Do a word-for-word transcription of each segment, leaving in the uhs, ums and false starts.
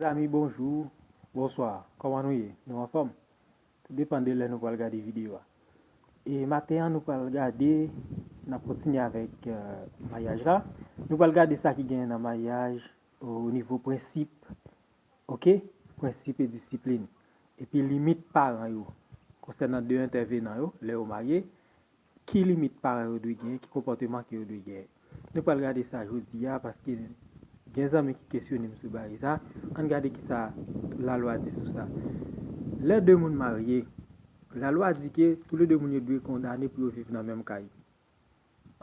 Mezanmi, bonjou, bonswa. Kòman nou ye? Nou anfòm? Tout depann de lè nou pral gade videyo a. E maten an, nou pral gade, n ap kontinye avèk, euh, maryaj la. Nou pral gade sa ki genyen nan maryaj o nivo prensip, oke? Prensip e disiplin. Epi limit paran yo. Konsènan de entèvenan yo, lè yo marye, ki limit paran yo dwe genyen, ki konpòteman ke yo dwe genyen. Nou pral gade sa jodi a, paske gen zanmi ki kesyone m sou bagay sa. Ann gade ki sa lalwa di sou sa. Lè de moun marye, lalwa di ke toulede moun yo dwe kondane pou yo viv nan menm kay.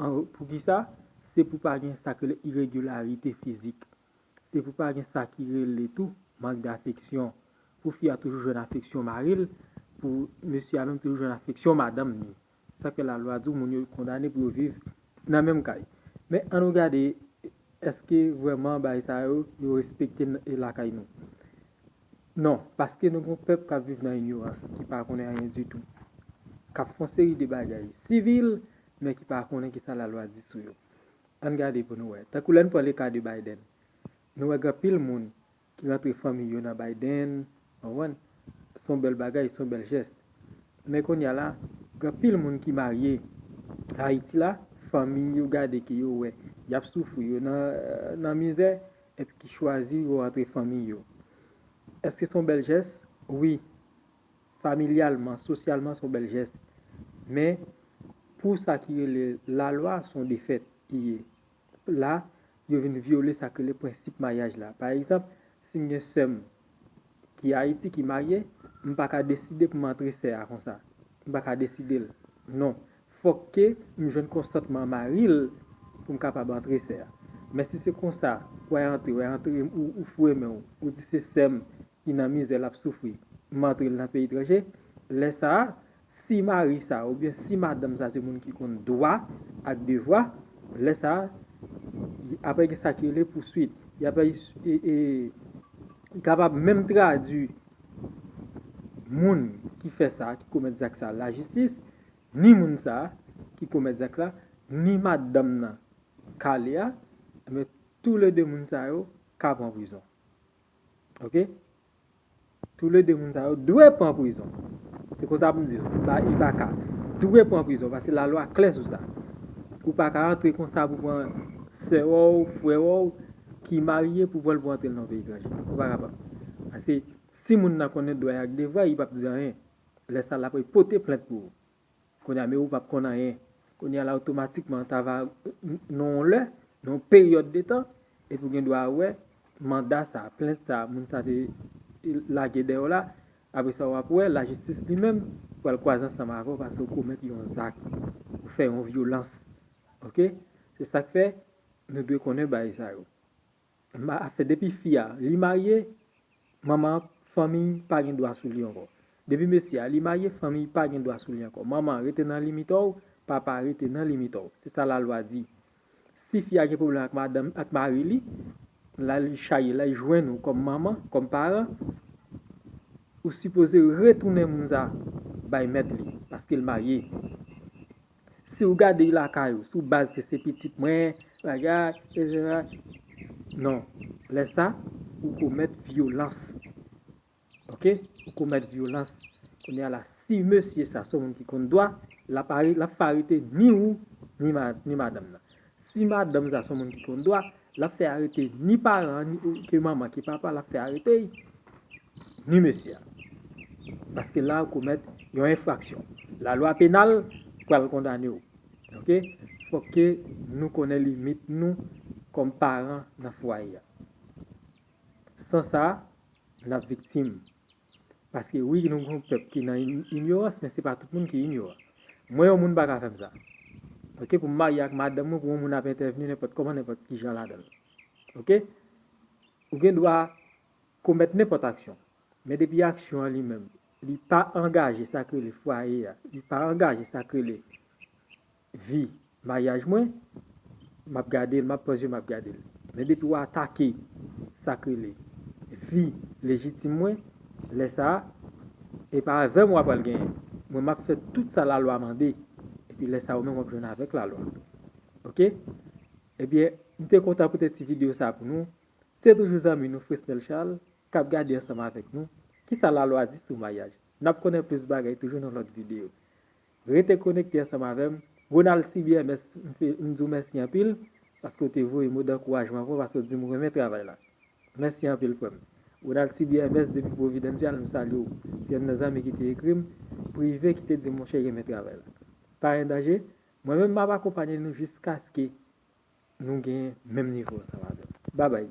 An, poukisa? Se pou pa gen sa k rele iregilarite fizik. Se pou pa gen sa ki rele tou mank dafeksyon. Pou fi a toujou jwenn afeksyon mari l, pou mesye a menm toujou jwenn afeksyon madanm li. Sa k fè lalwa di w moun yo kondane pou yo viv nan menm kay. Men ann nou gade, èske vrèman bagay sa yo, yo respekte n-, lakay nou? Non, paske nou gen yon pèp k ap viv nan inyorans, ki pa konnen anyen ditou, k ap fè yon seri de bagay sivil, men ki pa konnen kisa lalwa di sou yo. Ann gade pou nou wè. Tankou lè n pran le ka de Biden, nou wè gen anpil moun ki rantre fanmi yo nan Biden, w konprann? Se yon bèl bagay, se yon bèl jès. Men kounye a la, gen anpil moun ki marye Ayiti la, fanmi yo gade ke yo wè, y ap soufri, yo nan, nan mizè, epi ki chwazi yo rantre fanmi yo. Èske se yon bèl jès? Wi. Familyalman, sosyalman, se yon bèl jès. Men, pou sa ki rele lalwa, se yon defèt li ye. La, yo vin vyole sa k rele prensip maryaj la. Pa egzanp, si m gen sè m ki Ayiti, ki marye, m pa ka deside pou m antre sè a konsa. M pa ka deside l. Non. Fòk ke m jwenn konsantman mari l pou m kapab antre sè a. Men si se konsa, w al antre, w al antre, ou, ou foure men w, ou di se sè m ki nan mizè, l ap soufri, m antre l nan peyi etranje, lè sa a, si mari sa a oubyen si madanm sa a se moun ki konn dwa ak devwa, lè sa a, y-, apre gen sa ki rele pouswit. Y ap, e, e, li kapab menm tradui moun ki fè sa, ki komèt zak sa, lajistis, ni moun sa a ki komèt zak la, ni madanm nan kale a, men toulede moun sa yo ka pran prizon. Oke? Toulede moun sa yo dwe pran prizon. Se konsa pou m di l. Li pa, li pa ka. Dwe pran prizon, paske lalwa klè sou sa. Ou pa ka antre konsa pou pran sè w, frè w, ki marye pou pran l pou antre l nan peyi etranje. Ou pa kapab. Paske si moun nan konnen dwa y ak devwa, li p ap di anyen. Lè sa a, l ap pote plent pou ou. Kounye a, men ou p ap konn anyen. Kounye a la, otomatikman, ta va, n-, nan yon lè, nan yon peryòd de tan, epi w gen dwa wè manda sa, plent sa, moun sa te lage dèyè w la. Apre sa, w ap wè, lajistis li menm pral kwaze ansanm avè w paske w komèt yon zak, ou fè yon vyolans. Oke? Se sa k fè nou dwe konnen bagay sa yo. Ma-, afè depi fi a, li marye, manman an, fanmi pa gen dwa sou li ankò. Depi mesye a, li marye, fanmi pa gen dwa sou li ankò. Manman an rete nan limit ou, papa a rete nan limit ou. Se sa lalwa di. Si fi a gen pwoblèm ak madanm, ak mari li, l al chaye, l al jwenn ou kòm manman, kòm paran, ou sipoze retounen moun sa bay mèt li, paske l marye. Si w gade l lakay ou, sou baz ke se pitit mwen, bagay, etsetera. Non. Lè sa, ou komèt vyolans. Oke? Ou komèt vyolans. Kounye a la, si mesye sa se yon moun ki konn dwa, l ap are-, l ap fè arete ni ou, ni ma-, ni madanm nan. Si madanm sa se yon moun ki konn dwa, l ap fè arete ni paran an, ni ou, ke manman, ke papa, l ap fè arete l, ni mesye a. Paske la, ou komèt yon enfraksyon. Lalwa penal pral kondane w. Oke? Fòk ke nou konnen limit nou kòm paran nan fwaye a. San sa, n ap viktim. Paske wi, nou gen yon pèp ki nan in-, inyorans, men se pa tout moun ki inyoran. Mwen, yon moun pa ka fè m sa. Oke, pou m marye ak madanm mwen, pou yon moun ap entèvni nenpòt kòman, nenpòt ki jan ladan l. Oke? Ou gen dwa komèt nenpòt aksyon. Men depi aksyon an li menm, li pa angaje sa k rele fwaye a, li pa angaje sa k rele vi maryaj mwen, m ap gade l, m ap pran zye m ap gade l. Men depi w atake sa k rele vi lejitim mwen, lè sa a, e pa avè m w apral genyen. Mwen, m ap fè tout sa lalwa mande, epi lè sa a, ou menm w ap jwenn avèk lalwa. Oke? Ebyen, m te kontan pote ti videyo sa pou nou. Se toujou zanmi nou, Fresnel Charles. k ap gade ansanm avèk nou. Kisa lalwa di sou maryaj? N ap konnen plis bagay toujou nan lòt videyo. Rete konekte ansanm avè m. Ronald C B M S, m fe- m di w mèsi anpil paske w te voye mo dankourajman pou mwen, paske w di m w renmen travay la. Mèsi anpil, frè m. Ronald C B M S depi Providencial, m salye w. Se yonn nan zanmi ki te ekri m prive, ki te di m, monchè, renmen travay la. Pa gen danje. Mwen menm, m ap akonpanye nou jiskaske nou gen menm nivo ansanm avè m. Babay.